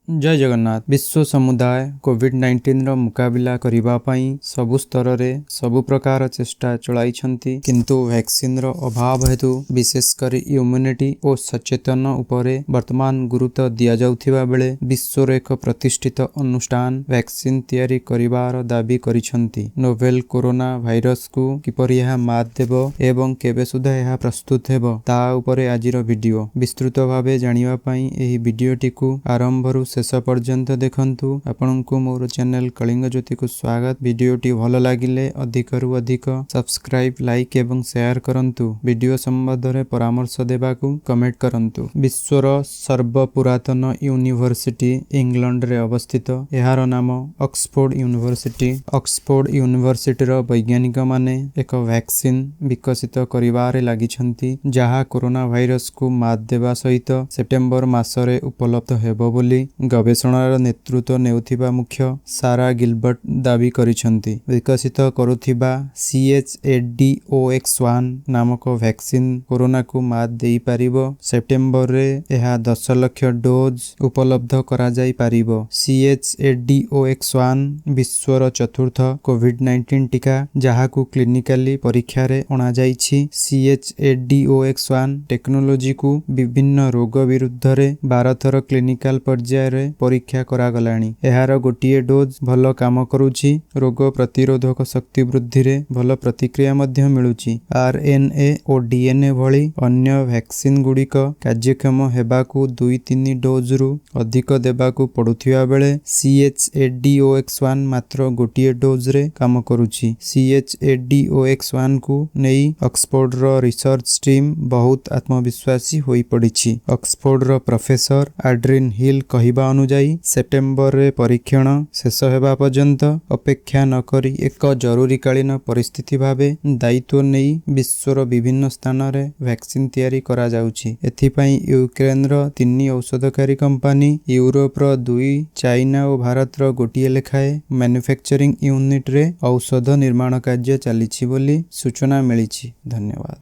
ଜୟ ଜଗନ୍ନାଥ। ବିଶ୍ୱ ସମୁଦାୟ କୋଭିଡ-19ର ମୁକାବିଲା କରିବା ପାଇଁ ସବୁ ସ୍ତରରେ ସବୁ ପ୍ରକାର ଚେଷ୍ଟା ଚଳାଇଛନ୍ତି। କିନ୍ତୁ ଭ୍ୟାକ୍ସିନର ଅଭାବ ହେତୁ ବିଶେଷ କରି ଇମ୍ୟୁନିଟି ଓ ସଚେତନ ଉପରେ ବର୍ତ୍ତମାନ ଗୁରୁତ୍ୱ ଦିଆଯାଉଥିବା ବେଳେ ବିଶ୍ୱର ଏକ ପ୍ରତିଷ୍ଠିତ ଅନୁଷ୍ଠାନ ଭ୍ୟାକ୍ସିନ ତିଆରି କରିବାର ଦାବି କରିଛନ୍ତି। ନୋଭେଲ କରୋନା ଭାଇରସକୁ କିପରି ଏହା ମାତ୍ ଦେବ ଏବଂ କେବେ ସୁଦ୍ଧା ଏହା ପ୍ରସ୍ତୁତ ହେବ, ତା ଉପରେ ଆଜିର ଭିଡିଓ। ବିସ୍ତୃତ ଭାବେ ଜାଣିବା ପାଇଁ ଏହି ଭିଡିଓଟିକୁ ଆରମ୍ଭରୁ ଶେଷ ପର୍ଯ୍ୟନ୍ତ ଦେଖନ୍ତୁ। ଆପଣଙ୍କୁ ମୋର ଚ୍ୟାନେଲ କଳିଙ୍ଗ ଜ୍ୟୋତିକୁ ସ୍ୱାଗତ। ଭିଡିଓଟି ଭଲ ଲାଗିଲେ ଅଧିକରୁ ଅଧିକ ସବସ୍କ୍ରାଇବ, ଲାଇକ୍ ଏବଂ ସେୟାର କରନ୍ତୁ। ଭିଡିଓ ସମ୍ବନ୍ଧରେ ପରାମର୍ଶ ଦେବାକୁ କମେଣ୍ଟ କରନ୍ତୁ। ବିଶ୍ୱର ସର୍ବପୁରାତନ ୟୁନିଭର୍ସିଟି ଇଂଲଣ୍ଡରେ ଅବସ୍ଥିତ। ଏହାର ନାମ ଅକ୍ସଫୋର୍ଡ ୟୁନିଭର୍ସିଟି। ଅକ୍ସଫୋର୍ଡ ୟୁନିଭର୍ସିଟିର ବୈଜ୍ଞାନିକମାନେ ଏକ ଭ୍ୟାକ୍ସିନ ବିକଶିତ କରିବାରେ ଲାଗିଛନ୍ତି, ଯାହା କରୋନା ଭାଇରସକୁ ମାତ୍ ଦେବା ସହିତ ସେପ୍ଟେମ୍ବର ମାସରେ ଉପଲବ୍ଧ ହେବ ବୋଲି ଗବେଷଣାର ନେତୃତ୍ୱ ନେଉଥିବା ମୁଖ୍ୟ ସାରା ଗିଲବର୍ଟ ଦାବି କରିଛନ୍ତି। ବିକଶିତ କରୁଥିବା ChAdOx1 ନାମକ ଭ୍ୟାକ୍ସିନ କରୋନାକୁ ମାତ୍ ଦେଇପାରିବ। ସେପ୍ଟେମ୍ବରରେ ଏହା 10 ଲକ୍ଷ ଡୋଜ୍ ଉପଲବ୍ଧ କରାଯାଇପାରିବ। ChAdOx1 ବିଶ୍ୱର ଚତୁର୍ଥ କୋଭିଡ-19 ଟିକା, ଯାହାକୁ କ୍ଲିନିକାଲି ପରୀକ୍ଷାରେ ଅଣାଯାଇଛି। ChAdOx1 ଟେକ୍ନୋଲୋଜିକୁ ବିଭିନ୍ନ ରୋଗ ବିରୁଦ୍ଧରେ 12 ଥର କ୍ଲିନିକାଲ ପର୍ଯ୍ୟାୟରେ ପରୀକ୍ଷା କରାଗଲାଣି। ଏହାର ଗୋଟିଏ ଡୋଜ୍ ଭଲ କାମ କରୁଛି। ରୋଗ ପ୍ରତିରୋଧକ ଶକ୍ତି ବୃଦ୍ଧିରେ ଭଲ ପ୍ରତିକ୍ରିୟା ମଧ୍ୟ ମିଳୁଛି। ଆରଏନଏ ଓ ଡିଏନଏ ଭଳି ଅନ୍ୟ ଭ୍ୟାକ୍ସିନଗୁଡ଼ିକ କାର୍ଯ୍ୟକ୍ଷମ ହେବାକୁ 2-3 ଡୋଜରୁ ଅଧିକ ଦେବାକୁ ପଡୁଥିବା ବେଳେ ChAdOx1 ମାତ୍ର ଗୋଟିଏ ଡୋଜରେ କାମ କରୁଛି। ChAdOx1କୁ ନେଇ ଅକ୍ସଫୋର୍ଡର ରିସର୍ଚ୍ଚ ଟିମ୍ ବହୁତ ଆତ୍ମବିଶ୍ୱାସୀ ହୋଇପଡ଼ିଛି। ଅକ୍ସଫୋର୍ଡର ପ୍ରଫେସର ଆଡ୍ରିନ୍ ହିଲ୍ କହିବା ଅନୁଯାୟୀ, ସେପ୍ଟେମ୍ବରରେ ପରୀକ୍ଷଣ ଶେଷ ହେବା ପର୍ଯ୍ୟନ୍ତ ଅପେକ୍ଷା ନକରି ଏକ ଜରୁରୀକାଳୀନ ପରିସ୍ଥିତି ଭାବେ ଦାୟିତ୍ୱ ନେଇ ବିଶ୍ୱର ବିଭିନ୍ନ ସ୍ଥାନରେ ଭ୍ୟାକ୍ସିନ ତିଆରି କରାଯାଉଛି। ଏଥିପାଇଁ ୟୁକ୍ରେନର ତିନି ଔଷଧକାରୀ କମ୍ପାନୀ, ୟୁରୋପର ଦୁଇ, ଚାଇନା ଓ ଭାରତର ଗୋଟିଏ ଲେଖାଏଁ ମ୍ୟାନୁଫ୍ୟାକ୍ଚରିଂ ୟୁନିଟରେ ଔଷଧ ନିର୍ମାଣ କାର୍ଯ୍ୟ ଚାଲିଛି ବୋଲି ସୂଚନା ମିଳିଛି। ଧନ୍ୟବାଦ।